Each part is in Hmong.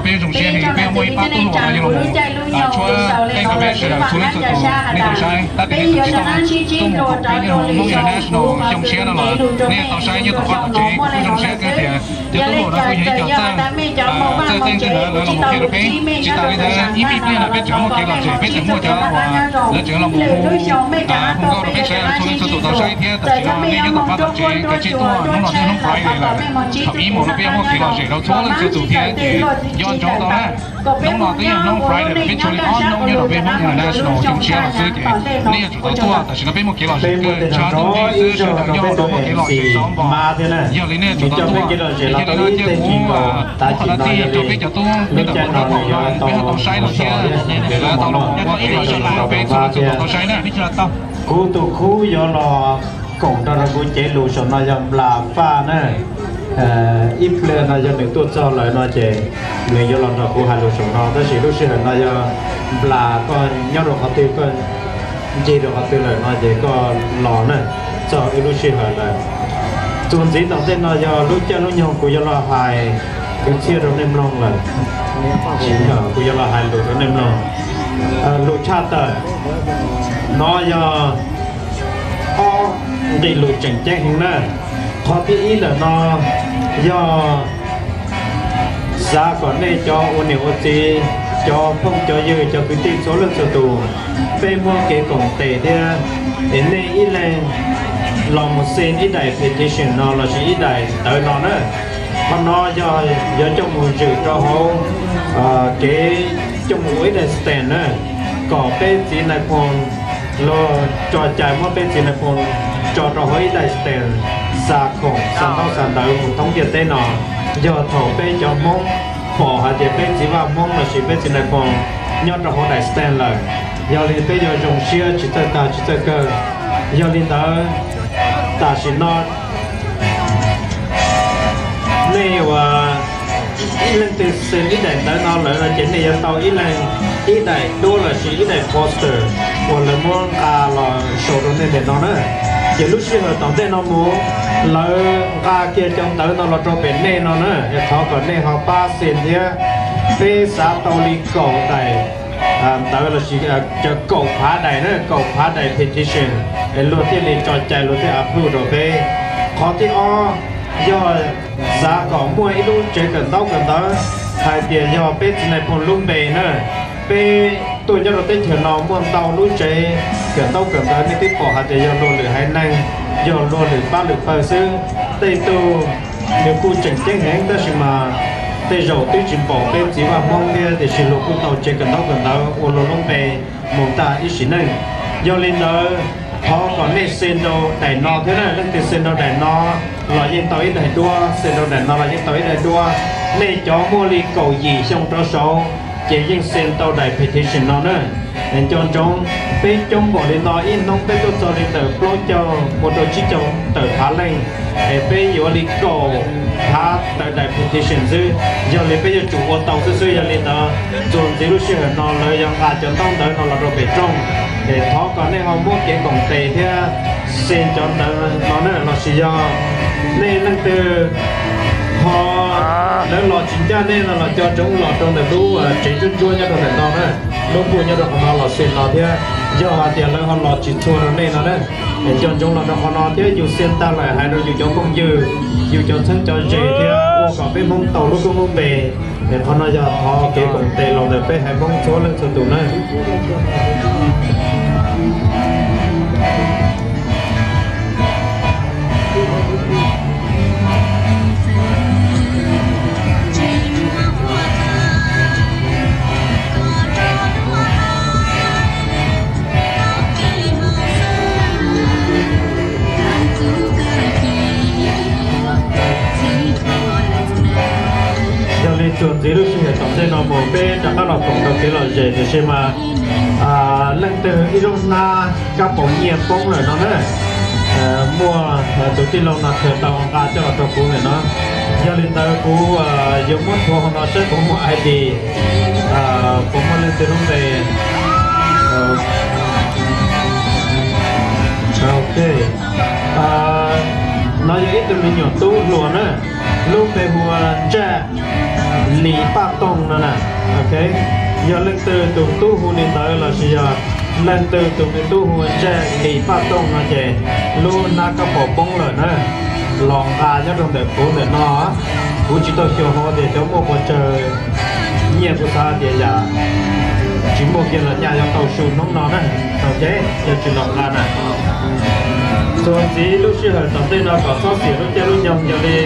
Peb zoo siab heev, peb muaj ib pab tub hluas no yog los mus tshuab peb kom peb sawv daws txhua leej txhua tus nej tau saib, tab sis nej tsis tau tuaj mus koom peb nyob rau Hmoob International xyoo tshiab no los nej tau saib nyob tom qab tom tsev, kuv kuj zoo siab kawg tias cov tub hluas no kuj yog ib co txawj, txawj tej ntawd lawv los mus qhia rau peb. Tsis tas li ntawd ib me pliag no peb tseem muaj kev lom zem, peb tseem muaj cov uas lawv tseem los mus hu nkauj rau peb sawv daws txhua leej txhua tus tau saib thiab. Tam sim no nej nyob tom qab tom tsev kav tsij tuaj, hnub no twb hnub Friday lawm, thaum ib moos no peb yuav muaj kev lom zem rau txhua leej txhua tus thiab ces nco ntsoov tau na. Hnub no twb yog hnub Friday lawm, peb tshuav li ob hnub nyob rau peb Hmoob International xyoo tshiab los xwb ces nej yuav tsum tau tuaj. Tam sim no peb muaj kev lom zem kawg, tshav ntuj nrig xwb, sawv daws nyob rau muaj kev lom zem xwb npo. Yog li nej yuav tsum tau tuaj. Yog li no thiab kuv, kuv qhov no tij rau peb cov tub nyob tom Hmoob North Carolina, peb ho tau saib lawm thiab, lawv tau los ua kev lom zem rau peb txhua leej txhua tus tau saib na. Kuv tus khub yuav los koom nrog rau kuv cev lus saum no yog Nplas Faj na. Ib pliag no yog nws tuaj txog lawm no ces nws yuav los nrog kuv hais lus saum no, tab sis lub sij hawm no yog Nplas koj nyob rau qhov twg, koj ncig rau qhov twg lawm no ces koj los na, txog wb lub sij hawm lawm. Txuas ntxiv tom ntej no yog lub caij lub nyoog kuv yuav los hais kwv txhiaj rau nej mloog lawm. Kuv yuav los hais lus rau nej mloog. Lus tshaj tawm no yog ob nqe lus tseem ceeb heev na. Qhov thib ib ntawm no yog xav kom nej cov ua niam ua txiv, cov phooj cov ywg, cov kwv tij txhua leej txhua tus, peb muab kev koom tes thiab es nej ib leeg los mus xee ib daim petition no lossis ib daim ntawv no na. Qhov no yog yuav coj mus zwm rau hauv kev coj mus ua ib daim stamp na, kom peb txiv nais phoo los tso cai muab peb txiv nais phoo tso rau hauv ib daim stamp xa khoom xa ntaub xa ntawv mus thoob ntiaj teb no. Yog thaum peb cov Hmoob pom hais tias peb txiv vaj Hmoob lossis peb txiv nais phoo nyob rau hauv daim stamp lawm, yog li peb yuav zoo siab tsis txawj tag tsis txawj kawg. Yog li ntawd, tam sim no nej uas ib leej twg xee ib daim ntawv no lawm no ces nej yuav tau ib leeg ib daim duab lossis ib daim poster uas lawv muab nqa los sau rau nej ntawm no na. Ces lub sij hawm tom ntej no mus, lawv nqa kiag cov ntawv no los rau pem nej no na, es thov kom nej ho pab xee thiab. Peb xav tau li kaum daim ntawv lossis kaum phav daim na, kaum phav daim petition es luag thiaj li tso cai, luag thiaj approve rau peb. Qhov thib ob yog xav kom muaj ib lub tsev kawm ntaub kawm ntawv hais tias yog peb txiv nais phoo lub npe na. Peb tuaj nyob rau teb chaws no muaj ntau lub tsev kawm ntaub kawm ntawv, nej twb pom hais tias yog luag lwm haiv neeg, yog luag lwm pab lwm pawg xwb. Tej tug nws kuj tseem ceeb heev tab sis mas tej zaum twb tsis npaum peb txiv vaj Hmoob thiab, tiam sis luag kuj tau tsev kawm ntaub kawm ntawv ua luag lub npe mus tag ib sim neej. Yog li ntawd, thov kom nej xee rau daim no thiab na, leej twg xee rau daim no los yeej tau ib daim duab, xee rau daim no los yeej tau ib daim duab. Nej cov muaj li kaum yim xyoo rov saud ces yeej xee tau daim petition no na. Nco ntsoov, peb coob npaum li no, ib hnub peb tuaj txog li ntawm plaub caug mus rau tsib caug tawm phav leej, es peb yuav li kaum phav tawm daim petition xwb. Yog li peb yuav tsum ua tau xwb xwb. Yog li ntawd, txuas ntxiv lub sij hawm no lawv yuav nqa cov ntaub ntawv no los rau pem rooj, es thov kom nej ho muab kev koom tes thiab xee cov ntawv no na, lossis yog nej leej twg ho lawv los tsis ncaj nej no los cov tseem los rau ntawm lub tsev ntsuab ntsuab nyob rau ntawm no na, lub npuj nyob rau qhov no los xee no thiab. Yog hais tias lawv ho los tsis txhua rau nej no na, es nco ntsoov los rau qhov no thiab, yus xee tag lawm hais rau yus cov phooj ywg, yus cov txheeb cov ze thiab, ua kom peb Hmoob tau lub koob lub npe. Es qhov no yog thov kev koom tes los ntawm peb haiv Hmoob txhua leej txhua tus na. Yog li txuas ntxiv lub sij hawm tom ntej no mus peb rov qab los koom rau kev lom zem, tiam sis mas leej twg ib lub hnab kab paus nyiaj poob lawm no na, muaj tus tij laug no khaws tau nqa coj los rau kuv ntawm no. Yog li ntawd kuv yuav muab thuav hauv no saib puas muaj I D, puas muaj leej twg lub npe. Ok, no yog ib tug me nyuam tub hluas na, lub npe hu ua Ntsaj Lis Paj Toog no. Yog leej twg tus tub hu li ntawd lossis yog leej twg tus me tub hu ua Ntsaj Lis Paj Tooj no ces lub hnab kab pos poob lawm na, los nqa nyob rau ntawm kuv ntawm no. Kuv tsis tau xyuas hauv tias cov muaj pes tsawg nyiaj, kuv xav tias yam tsis muaj kiag los nyaj yuav tau su hnub no na, tau ces yog tsis los nqa na. Txuas ntxiv lub sij hawm tom ntej no kom txhob xiam lub caij lub nyoog, yog li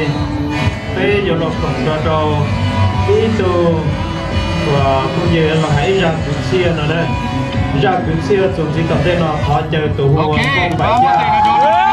peb yuav los koom nrog rau ib tug uas phooj ywg los hais ib zaj kwv txhiaj no na. Zaj kwv txhiaj txuas ntxiv tom ntej no thov caw tus hu ua Npauj Npaim Yaj.